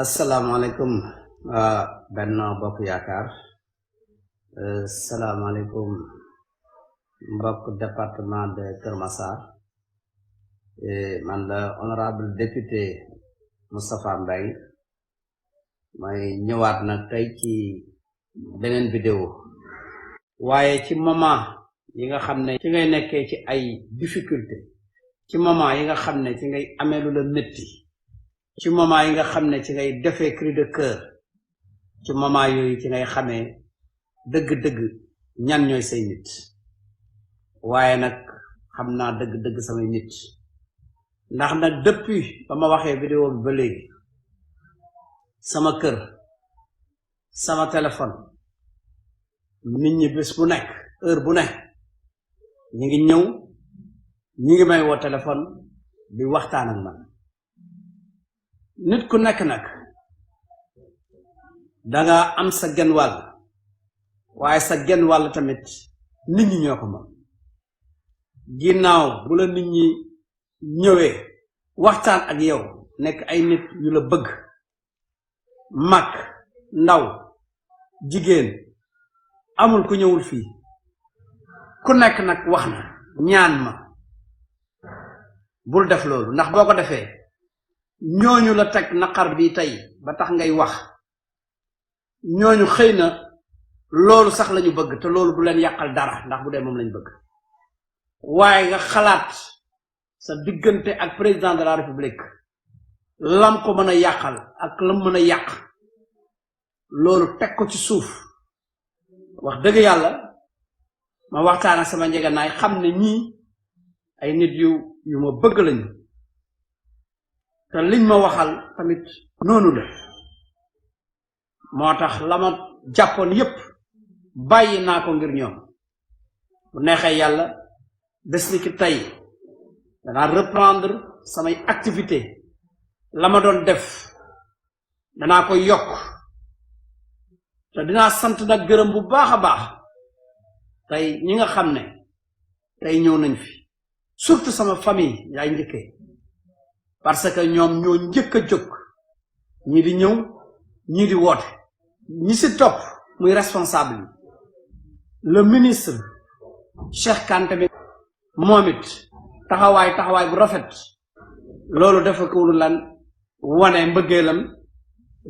asalaamaaleykum Benno Bokk Yaakaar salaamaaleykum mbokk département de Kër Massar man la honorable député Moustapha Mbengue may ñëwaat nag tey ci beneen vidéo waaye ci moment yi nga xam ne ci ngay nekkee ci ay difficulté ci moment yi nga xam ne ci ngay amee lu la métti ci moment yi nga xam ne ci ngay defee cri de cœur ci moment yooyu ci ngay xamee dëgg-dëgg ñan ñooy say nit waaye nag xam naa dëgg-dëgg samay nit ndax nag depuis ba ma waxee vidéo bi ba léegi sama kër sama téléphone nit ñi bés bu nekk heure bu nekk ñi ngi ñëw ñi ngi may woo téléphone di waxtaan ak man nit ku nekk nag danga am sa genn wàll waaye sa genn wàll tamit nit ñi ñoo ko moom ginnaaw bu la nit ñi ñëwee waxtaan ak yow nekk ay nit yu la bëgg mag ndaw jigéen amul ku ñëwul fii ku nekk nag wax na ñaan ma bul def loolu ndax boo ko defee ñooñu la teg naqar bi tey ba tax ngay wax ñooñu xëy na loolu sax lañu bëgg te loolu du leen yàqal dara ndax bu dee moom lañu bëgg waaye nga xalaat sa diggante ak président de la république lam ko mën a yàqal ak lam mën a yàq loolu teg ko ci suuf wax dëgg yàlla ma waxtaan ak sama njëganaay xam ne ñii ay nit yu ma bëgg lañu te liñ ma waxal tamit noonu la moo tax la ma jàppoon yépp bàyyi naa ko ngir ñoom bu neexee yàlla bés ni ki tey danaa reprendre samay activité la ma doon def danaa ko yokk te dinaa sant nag gërëm bu baax a baax tey ñi nga xam ne tey ñëw nañ fi surtout sama famille yaay njëkkee parce que ñoom ñoo njëkk a jóg ñii di ñëw ñii di woote ñi si topp muy responsable yi le ministre Cheikh Kanté bi moom it taxawaay bu rafet loolu dafa ko lan wane mbëggeelam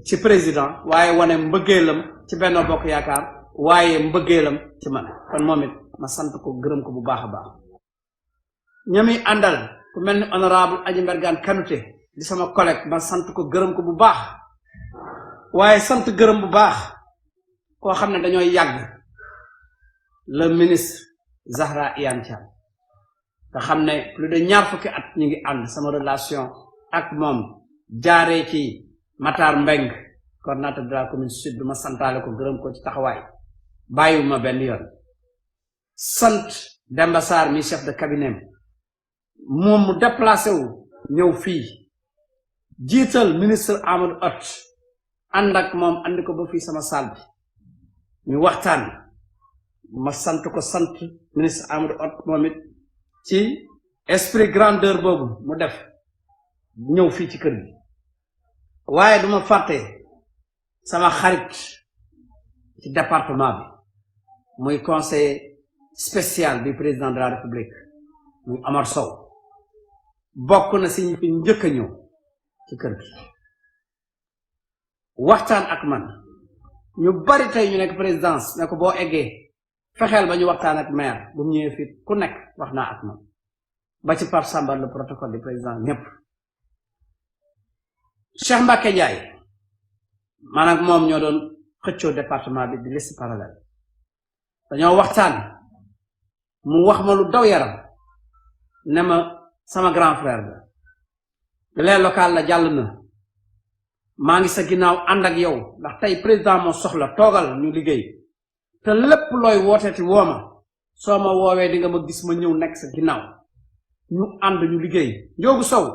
ci président waaye wane mbëggeelam ci Benno Bokk Yaakaar waaye mbëggeelam ci man kon moom it ma sant ko gërëm ko bu baax a baax ñami àndal ku mel ni honorable Adji Mbergane Kanouté di sama collègue ma sant ko gërëm ko bu baax waaye sant gërëm bu baax koo xam ne dañoo yàgg le ministre Zahra Iyane Thiam nga xam ne plus de ñaar fukki at ñu ngi ànd sama relation ak moom jaaree ci Matar Mbeng coordinateur de la commune sud ma santaale ko gërëm ko ci taxawaay bàyyiwuma benn yoon sant Demba Sarr mi chef de cabinet moom mu déplacé wu ñëw fii jiital ministre Amadou Hott ànd ak moom andi ko ba fii sama salle bi ñu waxtaan ma sant ko sant ministre Amadou Hott moom it ci esprit grandeur boobu mu def ñëw fii ci kër gi waaye duma fàtte sama xarit ci département bi muy conseiller spécial du président de la république muy Amar Sow bokk na si ñi fi njëkk a ñëw ci kër gi waxtaan ak man ñu bari tey ñu nekk présidence ne ko boo eggee fexeel ba ñu waxtaan ak maire bu mu ñëwee fii ku nekk wax naa ak man ba ci Pape Samba le protocole du président ñëpp Cheikh Mbacké Ndiaye man ak moom ñoo doon xëccoo département bi di liste parallèle dañoo waxtaan mu wax ma lu daw yaram ne ma sama grand frère la les local la jàll na maa ngi sa ginnaaw ànd ak yow ndax tey président moo soxla toogal ñu liggéey te lépp looy wooteeti wooma soo ma woowee di nga ma gis ma ñëw nekk sa ginnaaw ñu ànd ñu liggéey Njoogu Sow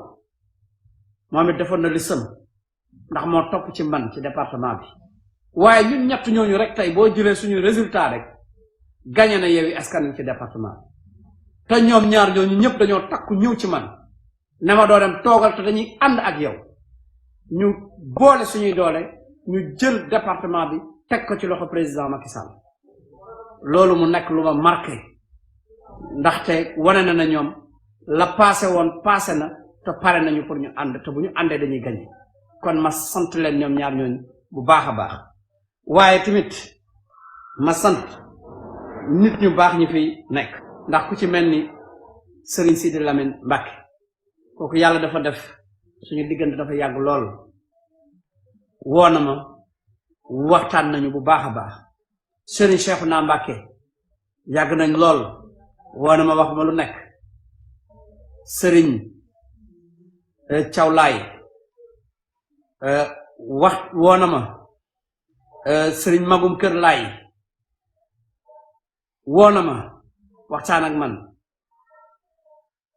moom it defoon na listam ndax moo topp ci man ci département bi waaye ñun ñett ñooñu rek tey boo jëlee suñu résultat rek gagné na Yewwi Askan Wi ci département bi te ñoom ñaar ñooñu ñëpp dañoo takku ñëw ci man ne ma doo dem toogal te dañuy ànd ak yow ñu boole suñuy doole ñu jël département bi teg ko ci loxo président Macky Sall loolu mu nekk lu ma marqué ndaxte wane na ñoom la passé woon passé na te pare nañu pour ñu ànd te bu ñu àndee dañuy gañe kon ma sant leen ñoom ñaar ñooñu bu baax a baax waaye tamit ma sant nit ñu baax ñi fi nekk ndax ku ci mel ni Serigne Sidi Lamine Mbacké kooku yàlla dafa def suñu diggante dafa yàgg lool woo na ma waxtaan nañu bu baax a baax Serigne Cheikhouna Mbacké yàgg nañ lool woo na ma wax ma lu nekk Serigne Thiaw Laye wax woo na ma Serigne Magum Kër Laye woo na ma waxtaan ak man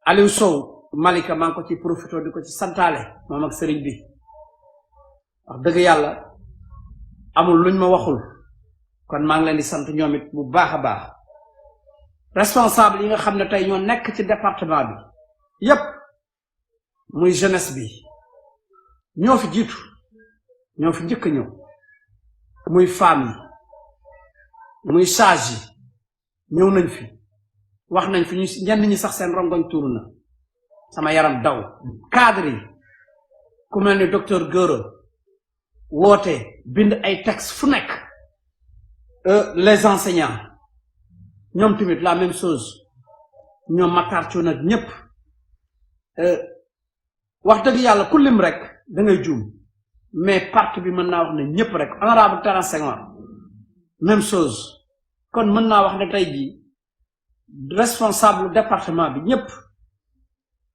Aliou Sow Malika maa ngi ko ci profité di ko ci santaale moom ak Serigne bi wax dëgg yàlla amul luñ ma waxul kon maa ngi leen di sant ñoom it bu baax a baax responsable yi nga xam ne tey ñoo nekk ci département bi yépp muy jeunesse bi ñoo fi jiitu ñoo fi njëkk ñëw muy femme yi muy sage yi ñëw nañ fi wax nañ fi ñu ñenn ñi sax seen rongoñ tuuru na sama yaram daw cadre yi ku mel ni docteur Goro woote bind ay texte fu nekk les enseignants ñoom tamit la même chose ñoom Matar Thion nag ñëpp wax dëgg yàlla ku lim rek da ngay juum mais parti bi mën naa wax ne ñëpp rek honorable Terence Senghor même chose kon mën naa wax ne tey jii responsable département bi ñëpp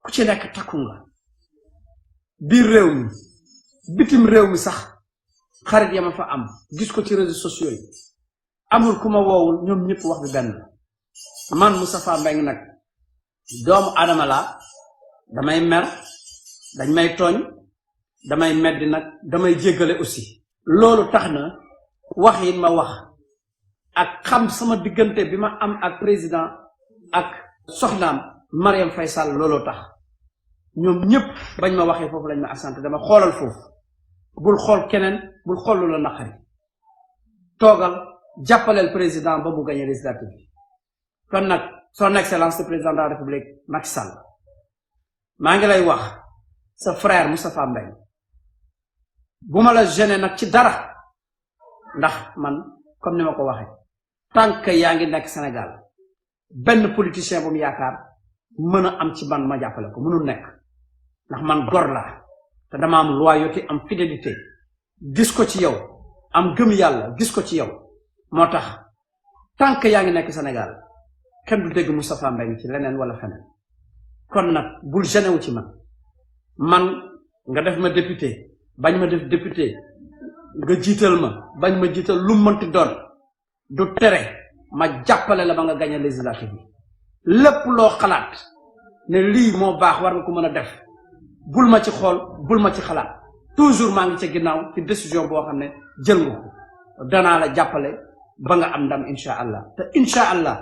ku ci nekk takku nga biir réew mi bitim réew mi sax xarit yama fa am gis ko ci réseaux sociaux yi amul ku ma woowul ñoom ñëpp wax bi benn man Moustapha Mbengue nag doomu adama laa damay mer dañ may tooñ damay meddi nag damay jéggale aussi loolu tax na wax yi ma wax ak xam sama diggante bi ma am ak président ak soxnaam Marième Faye Sall looloo tax ñoom ñëpp bañ ma waxee foofu lañ ma assenté dama xoolal foofu bul xool keneen bul xool lu la naqari toogal jàppaleel président ba mu gagné législative bi kon nag son excellence le président de la république Macky Sall maa ngi lay wax sa frère Moustapha Mbengue bu ma la gêné nag ci dara ndax man comme ni ma ko waxee tant que yaa ngi nekk Sénégal benn politicien bu mu yaakaar mën a am ci man ma jàppale ko mënul nekk ndax man gor laa te dama am loyauté am fidélité gis ko ci yow am gëm yàlla gis ko ci yow moo tax tant que yaa ngi nekk Sénégal kenn du dégg Moustapha Mbengue ci leneen wala feneen kon nag bul gêné wu ci man nga def ma député bañ ma def député nga jiital ma bañ ma jiital lu mënti doon du tere ma jàppale la ba nga gagné législative bi lépp loo xalaat ne lii moo baax war nga ko mën a def bul ma ci xool bul ma ci xalaat toujours maa ngi ca ginnaaw ci décision boo xam ne jël nga ko danaa la jàppale ba nga am ndam incha allah te incha allah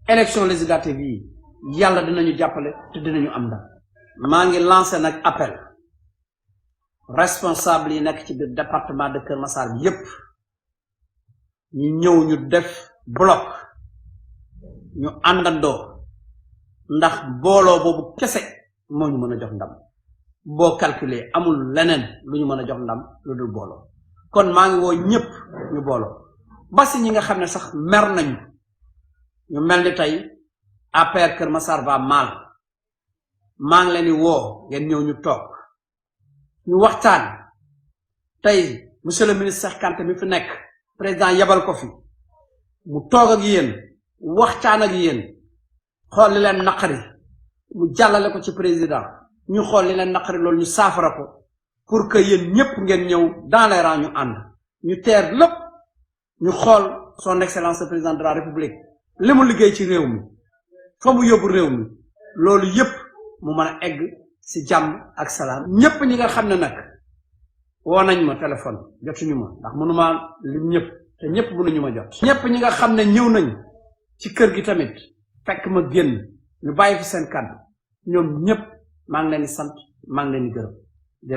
élection législative yi yàlla dinañu jàppale te dinañu am ndam maa ngi lancé nag appel responsable yi nekk ci biir département de Kër Massar bi yépp ñu ñëw ñu def bloc ñu àndandoo ndax booloo boobu kese moo ñu mën a jox ndam boo calculer amul leneen lu ñu mën a jox ndam lu dul booloo kon maa ngi woo ñëpp ñu booloo ba si ñi nga xam ne sax mer nañu ñu mel ni tey APR Kër Massar va mal maa ngi leen di woo ngeen ñëw ñu toog ñu waxtaan tey monsieur le ministre Cheikh Kanté mi fi nekk président yebal ko fi mu toog ak yéen waxtaan ak yéen xool li leen naqari mu jàllale ko ci président ñu xool li leen naqari loolu ñu saafara ko pour que yéen ñëpp ngeen ñëw dans les rangs ñu ànd ñu teer lépp ñu xool son excellence le président de la république li mu liggéey ci réew mi fa mu yóbbu réew mi loolu yépp mu mën a egg ci jàmm ak salaam ñëpp ñi nga xam ne nag woo nañ ma téléphone jotuñu ma ndax mënuma lim ñëpp te ñëpp mënuñu ma jot ñëpp ñi nga xam ne ñëw nañ ci kër gi tamit fekk ma génn ñu bàyyi fi seen kàddu ñoom ñëpp maa ngi leen di sant maa ngi leen di gërëm